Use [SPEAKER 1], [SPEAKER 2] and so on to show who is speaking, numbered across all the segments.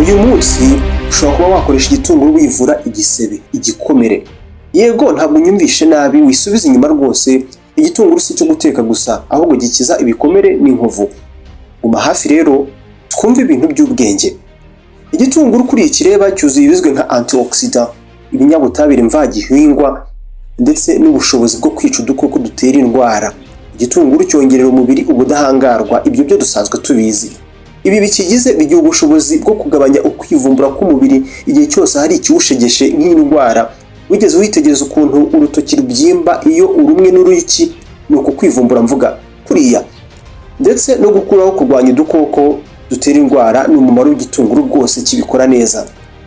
[SPEAKER 1] Uyu munsi ushobora kuba wakoresha igitunguru wivura igisebe, igikomere. Yego, ntabwo unyumvishe nabi, wisubize inyuma rwose. Igitunguru si icyo guteka gusa, ahubwo gikiza ibikomere n'inkovu. Guma hafi rero twumve ibintu by'ubwenge. Igitunguru kuri iki kireba cyuzuye ibizwi nka antioxidant, ibinyabutabire mvagihingwa ndetse n'ubushobozi bwo kwica udukoko dutera indwara. Igitunguru cyongerera umubiri ubudahangarwa, ibyo byo dusanzwe tubizi. Ibi bikigize bigira ubushobozi bwo kugabanya ukwivumbura k'umubiri igihe cyose hari ikiwushegeshe nk'indwara. Wigeze witegereza ukuntu urutoki rubyimba iyo urumwe n'uruyuki? Ni uku kwivumbura mvuga kuriya. Ndetse no gukuraho kurwanya udukoko dutera indwara ni umumaro w'igitunguru rwose, kibikora neza.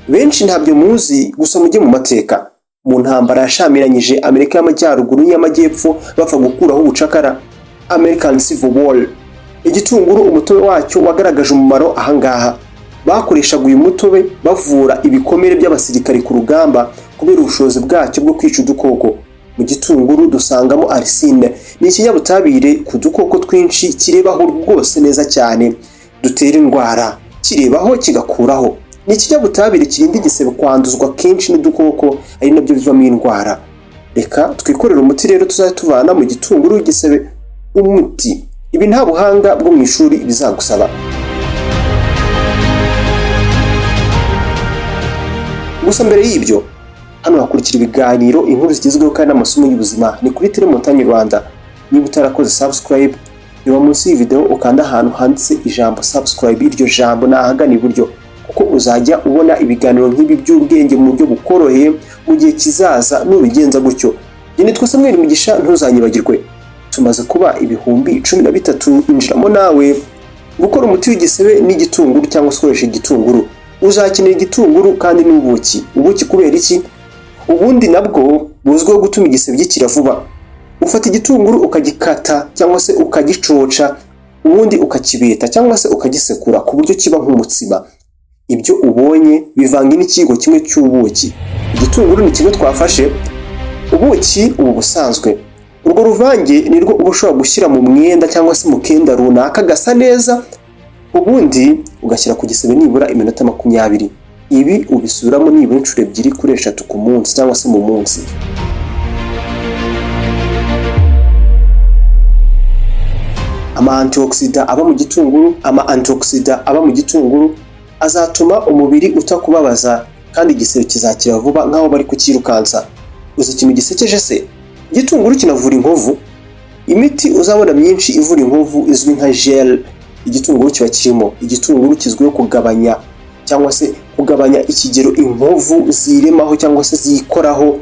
[SPEAKER 1] Benshi ntabyo muzi, gusa mujye mu mateka. Mu ntambara yashamiranyije Amerika y'Amajyaruguru n'iy'Amajyepfo bapfa gukuraho ubucakara, American Civil War, igitunguru umutobe wacyo wagaragaje umumaro ahangaha. Bakoreshaga uyu mutobe bavura ibikomere by'abasirikari ku rugamba kubera ubushobozi bwacyo bwo kwica udukoko. Mu gitunguru dusangamo arisine, ni ikinyabutabire ku dukoko twinshi kirebaho rwose neza cyane dutera indwara, kirebaho kigakuraho. Ni ikinyabutabire kirinda igisebe kwanduzwa kenshi n'udukoko, ari nabyo bivamo indwara. Reka twikorere umuti rero tuzajya tuvana mu gitunguru w'igisebe umuti. Ibi nta buhanga bwo mu ishuri bizagusaba. Gusa mbere y'ibyo, hano hakurikira ibiganiro, inkuru zigezweho kandi n'amasomo y'ubuzima. Ni kuri Tele Montagne Rwanda. Niba utarakoze subscribe, reba munsi y'iyi video ukanda ahantu handitse ijambo subscribe, iryo jambo ni ahagana iburyo, kuko uzajya ubona ibiganiro nk'ibi by'ubwenge mu buryo bukoroheye mu gihe kizaza nubigenza gutyo. Njye nitwa Samuel Mugisha, ntuzanyibagirwe. Tumaze kuba 13,000, injiramo nawe. Gukora umuti w'igisebe n'igitunguru cyangwa se ukoresha igitunguru. Uzakenera igitunguru kandi n'ubuki. Ubuki kubera iki? Ubundi nabwo buzwiho gutuma igisebe gikira vuba. Ufata igitunguru ukagikata cyangwa se ukagicoca, ubundi ukakibeta cyangwa se ukagisekura ku buryo kiba nk'umutsima. Ibyo ubonye bivange n'ikiyiko kimwe cy'ubuki. Igitunguru ni kimwe twafashe, ubuki ubu busanzwe. Urwo ruvange nirwo uba ushobora gushyira mu mwenda cyangwa se mu kenda runaka gasa neza, ubundi ugashyira ku gisebe nibura iminota 20. Ibi ubisubiramo nibura inshuro 2 kuri 3 ku munsi cyangwa se mu munsi. Ama antioxidant aba mu gitunguru, ama antioxidant aba mu gitunguru azatuma umubiri utakubabaza kandi igisebe kizakira vuba nk'aho bari kucyirukansa. Uzi ikintu gisekeje se? Igitunguru kinavura inkovu. Imiti uzabona myinshi ivura inkovu izwi nka gel, igitunguru kiba kirimo. Igitunguru kizwiho kugabanya cyangwa se kugabanya ikigero inkovu ziremaho cyangwa se zikoraho,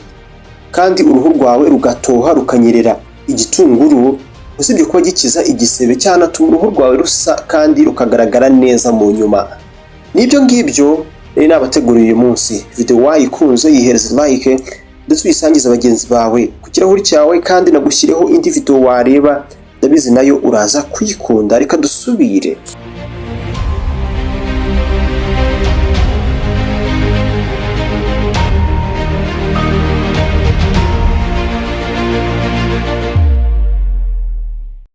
[SPEAKER 1] kandi uruhu rwawe rugatoha rukanyerera. Igitunguru usibye kuba gikiza igisebe, cyanatuma uruhu rwawe rusa kandi rukagaragara neza mu nyuma. N'ibyo ngibyo rero nabateguriye uyu munsi. Video wayikunze yihereze like ndetse uyisangize bagenzi bawe ku kirahuri cyawe, kandi nagushyireho indi video wareba, ndabizi nayo uraza kuyikunda. Reka dusubire.